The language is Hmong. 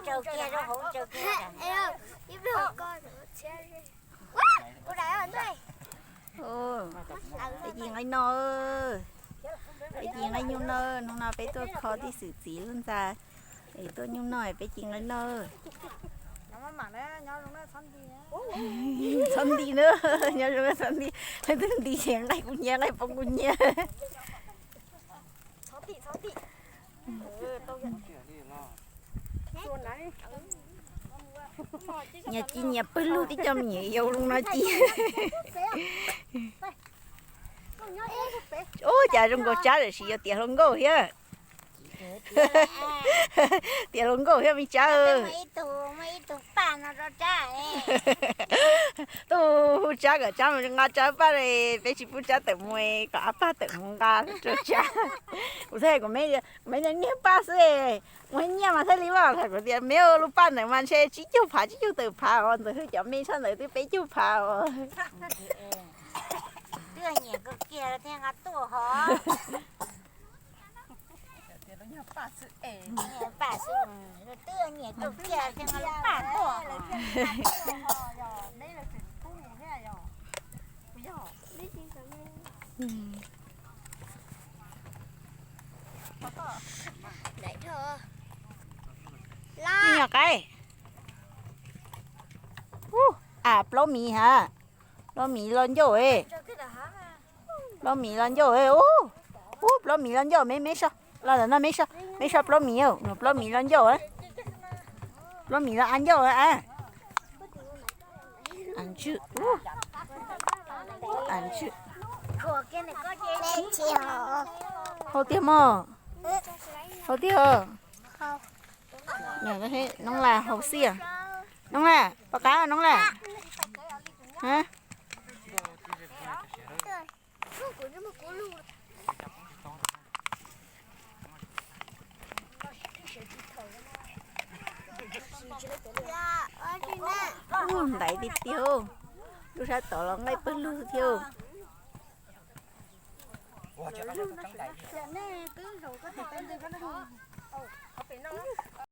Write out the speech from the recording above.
Tsaws kiag rau hauv, tsaws kiag. Peb ci nqaij no, peb ci nqaij nyuj no, hnub no peb tuaj kho tij Xwm txiv lub ntxa, es tuaj nyuj no peb ci nqaij no. Txhob nti na, nyob zoo txhob nti, leej twg nti ces nqaij kuv nyiaj, nqaij poob kuv nyiaj. Nyias ci nyias pawg lug, tib co me nyuam yaus zoo no ci. Ub, cas zoo nkaus Tsab lawm, sis yog tias hluas nkauj thiab. Tias hluas nkauj thiab me Tsab. Tuaj hu Tsab kom Tsab mus nqa Tsab paj, peb tsis pub Tsab tawm mus, kom Ab Paj tawm mus nqa rau Tsab. Kuv thiaj, kuv me, kuv me niag paj xwb, muaj nyiaj mas thiaj li vaj. Kuv tias me, lub paj ntawd mas ntshe tsib caug phav, tsib caug tawm phav os, Ntxawm Hwj cov me tshaj ntawd twb peb caug phav os. Me nyuam qaib. Ub, a, plaub miv ha. Plaub miv los ncauj, plaub miv los ncauj. Ub, ub, plaub miv los ncauj, me, me so, los ntawm no me so, me so plaub miv, plaub miv los ncauj. Plaub miv los a ncauj a. Hau tiag mog. Hau tiag. Noob Laj hau xij. Noob Laj, pom qab Noob Laj. Ub, ntaiv tiag tiag. Lub sab tod los nqaij pawg lug thiab.